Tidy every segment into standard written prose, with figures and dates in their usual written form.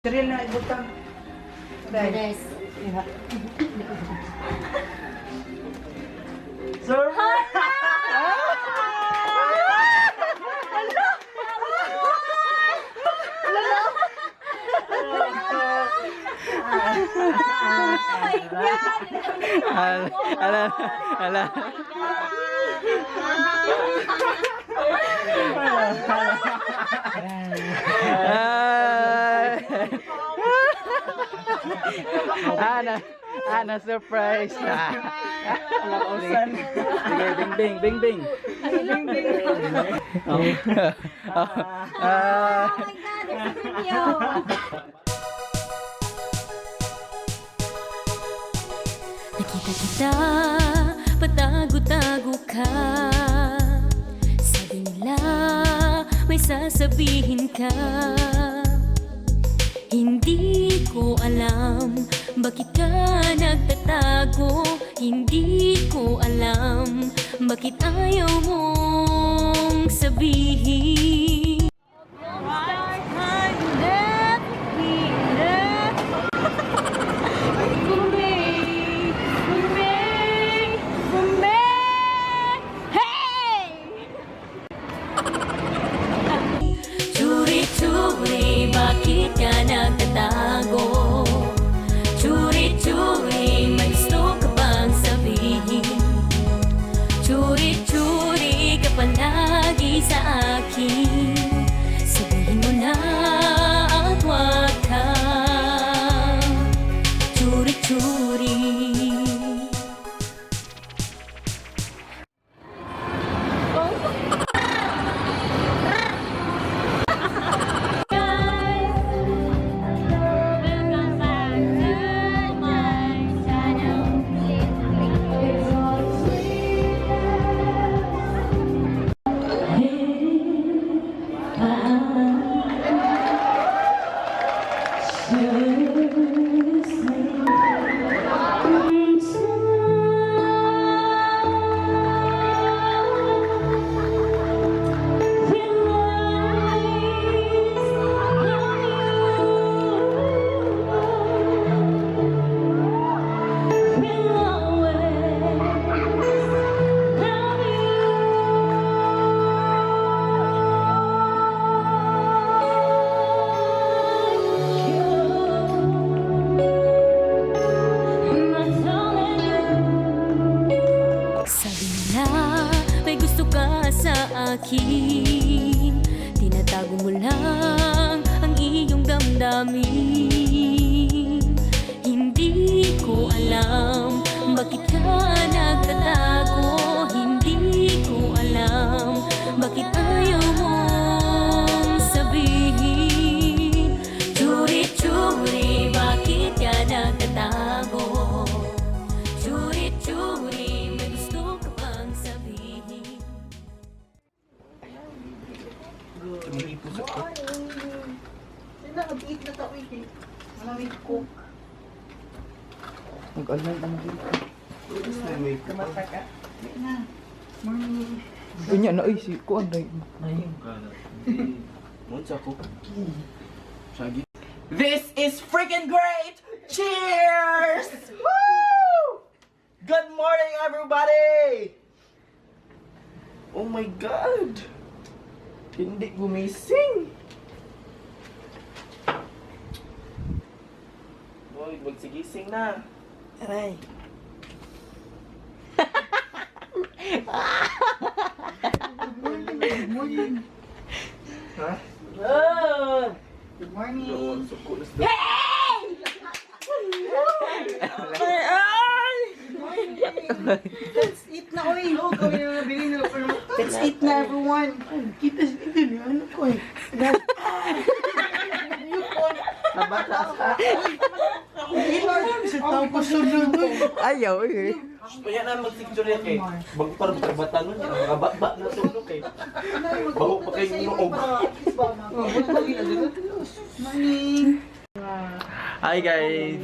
Cereal na ibutang. Yes. Sir! Oh my God! Ala, ala, ala. Ay. Ana, ana surprise. Sige, bing bing bing bing. Bing bing. Oh. Ah. Oh my God, there's a video. Nakita kita, patago-tago ka. Sabi nila, may sasabihin ka. Hindi ko alam, bakit ka nagtatago. Hindi ko alam, bakit ayaw mong sabihin. Churi-churi, bakit ka nagtatago? Churi-churi, may gusto ka bang sabihin? Churi-churi ka palagi sa akin. Sabihin mo na at huwag kang churi-churi. Welcome back to my channel. Sabi nila, may gusto ka sa akin. Tinatago mo lang ang iyong damdamin. Hindi ko alam bakit ka nagtatago. Hindi ko alam bakit ayaw mong sabihin. Churi-churi, bakit ka nagtatago? Churi-churi, may gusto ka bang sabihin? Nag-eat na tao eh. Malamig ko. Mag-alam ang dito. Kamata ka? Hindi na. Morning. Unya na oy si kuan day. This is freaking great! Cheers! Woo! Good morning, everybody! Oh my God! Hindi gumising! Boy, magsigising na. Aray. Good morning. Ha? Good morning. Let's eat na, oy. Let's eat na, everyone. Kita sa ito niyo. Ano ko eh. Ayaw eh. Kaya na magsigture kay bago pa rin trabatan nun, mga ba na tulog kay. Bago pa kayo noog. Morning. Hi guys.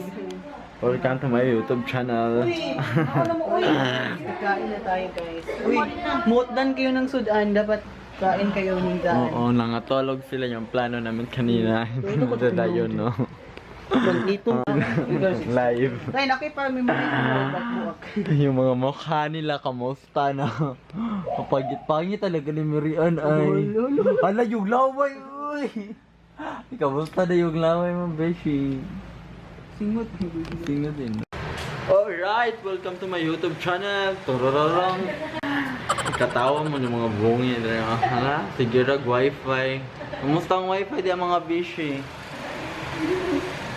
Welcome to my YouTube channel. Uy, ako na mo, uy. Kain na tayo, guys. Uy, motdan kayo ng sudan. Dapat Kain kayo nindaan. Oo, nangatolog sila yung plano namin kanina. Dadayon, no? Dito. Live. Ay, naki para may mga buwak. Yung mga mukha nila, kamusta na? Kapagit-pangit talaga ni Mirian ay. Hala, yung laway, uy! Kamusta na yung laway mo, beshi? Singot. Singot din. Alright! Welcome to my YouTube channel! Turururong! Katawa mo ng mga bungi nila. Hala, sige rag wifi. Kamusta ang wifi di ang mga beshi?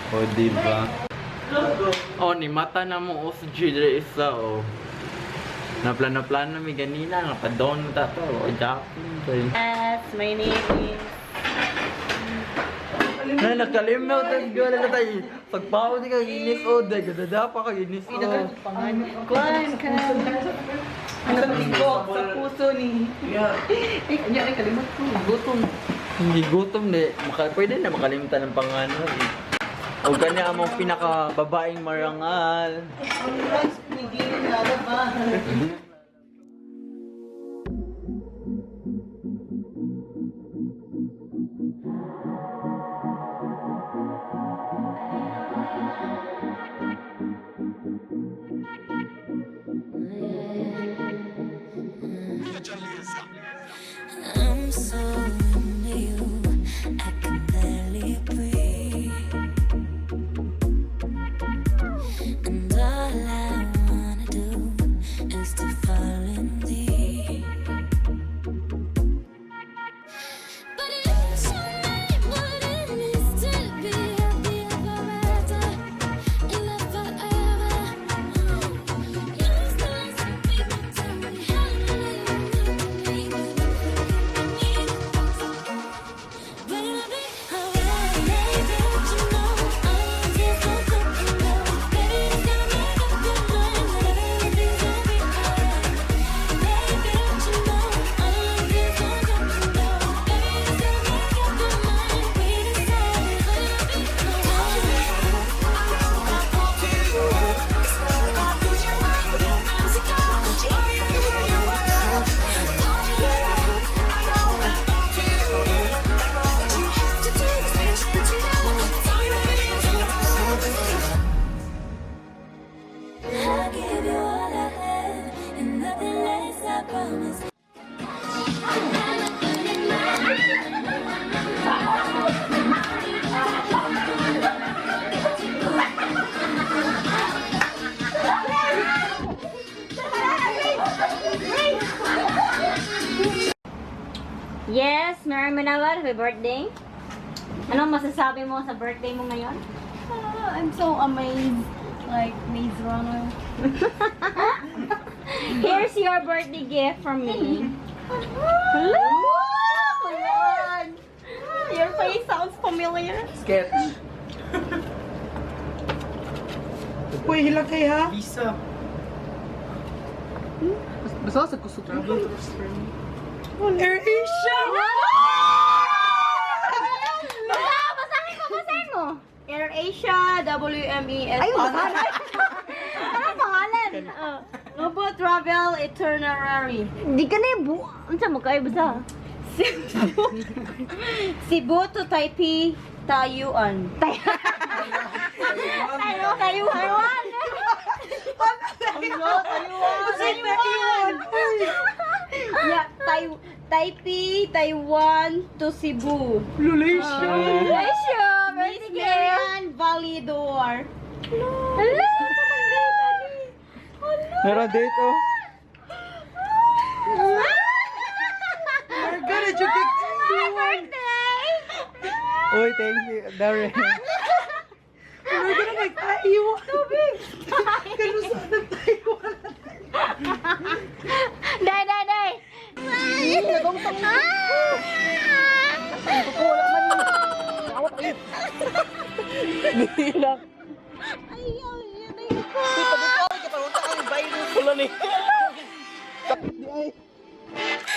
O, diba? Oh, ni mata na mo OSG dire isa oh. Naplano-plano mi ganina, napa-down na ta to. O, Jacqueline. Yes, my name is... Na nakalimot ang gala na tayo. Pagpawo di ka ginis o, dahil gadada pa ka ginis o. Kuan ka. Ang tigok sa puso ni. Eh, kanya ay kalimot ko. Gutom. Hindi gutom na maka, pwede na makalimutan ng pangano eh. O gani among pinaka babaeng marangal. Ang rice ni Gilin lalaba. I'm so into you, I can barely breathe. And all I wanna do is to fall in deep. But if you made what it means to be happy forever, in love forever. You're still some people tell me how to live, baby. Baby, don't you know I'm just so good to know. Baby, it's gonna make up your mind that everything's gonna be alright. Baby, don't you know I'm just so good to know. Baby, it's gonna make up your mind. We decide it's gonna be I'll give you all I have and nothing less, I promise. Yes, Mary Manawar, happy birthday. Anong masasabi mo sa birthday mo ngayon? Ah, I'm so amazed. Like Maze Runner. Here's your birthday gift from me. Hello! Your face sounds familiar. Sketch. Uy, hilak kay ha. Lisa. Basta sa kusog. Air Asia! Basa, basahin mo, basahin mo. Air Asia, WMES. Ay, basahin. Anong pangalan? Oh. Robo Travel Itinerary. Di ka na yung bu... Ano sa mukha? Ay, basa. Cebu. Cebu to Taipei, Tayuan. Tayo, tayo, Taiwan. Taiwan! Yeah, Taipei, Taiwan to Cebu. Malaysia! Malaysia, Miss birthday gift. Marian Validor. Hello, sa pag-date, ani. Meron dito. Margaret, you kicked Happy birthday! Uy, thank you, Darren. We're gonna make Taiwan. Tubig! Kanusan ng Taiwan? Day, day, day!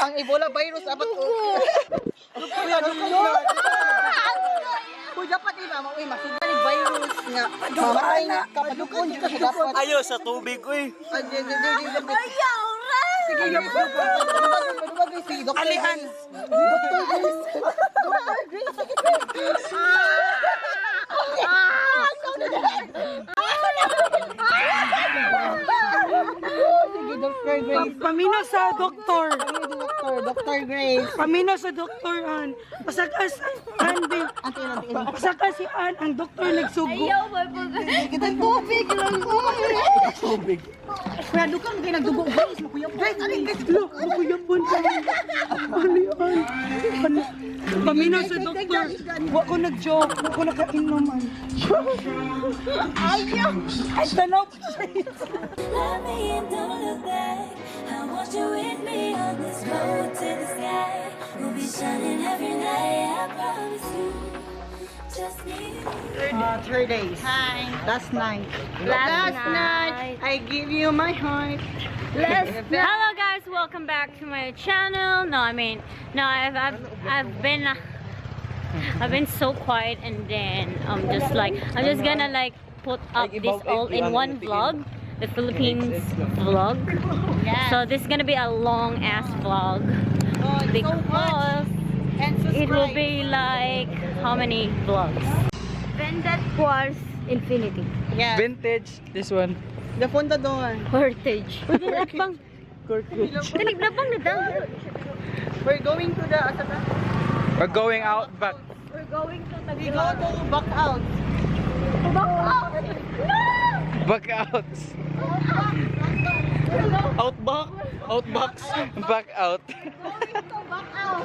Ang Ebola virus apat o. Kuya, Uy, dapat ina, uy, masugan ni virus nga. Mamatay na ka, padukon ka siya dapat. Ayo sa tubig, uy. Ay, di, di, di, di, di. Sige, sige, Si Dr. Alihan. Dr. Grace. Dr. Grace. Sige, Dr. Grace. Pamina sa doktor. Dr. Dr. Grace. Pamina sa doktor an. Pasaka sa an be. Pasaka si an ang doktor nagsugo. Ayaw, may Kita tubig lang. Tubig. Kuya, dukan kayo nagdugo. Grace, makuya. Grace, ano yung Grace? Lo, makuyapon ka. Ali an. Ano? Pamina sa doktor. Wa ko nag-joke, wa ko nakainom an. Ayaw! Ay tanaw pa siya. Love me and don't look back. I want you with me on this road to the sky. We'll be shining every night. I promise you. Just me. 3 days. Hi. Last night. Last night. I give you my heart. Hello guys, welcome back to my channel. No, I mean, no, I've been so quiet and then I'm just like, I'm just gonna like put up this all in one vlog, the Philippines vlog. So this is gonna be a long ass vlog Oh, it's so much. because And subscribe. it will be like how many vlogs? Vendat Quartz Infinity. Yeah. Vintage, this one. The Fundador. Cortage. Bang. Dali, labang na daw. We're going to the asa ta? We're going out back. We're going to We go to back out. Back out. Outback! Outbox! Back out. Back out.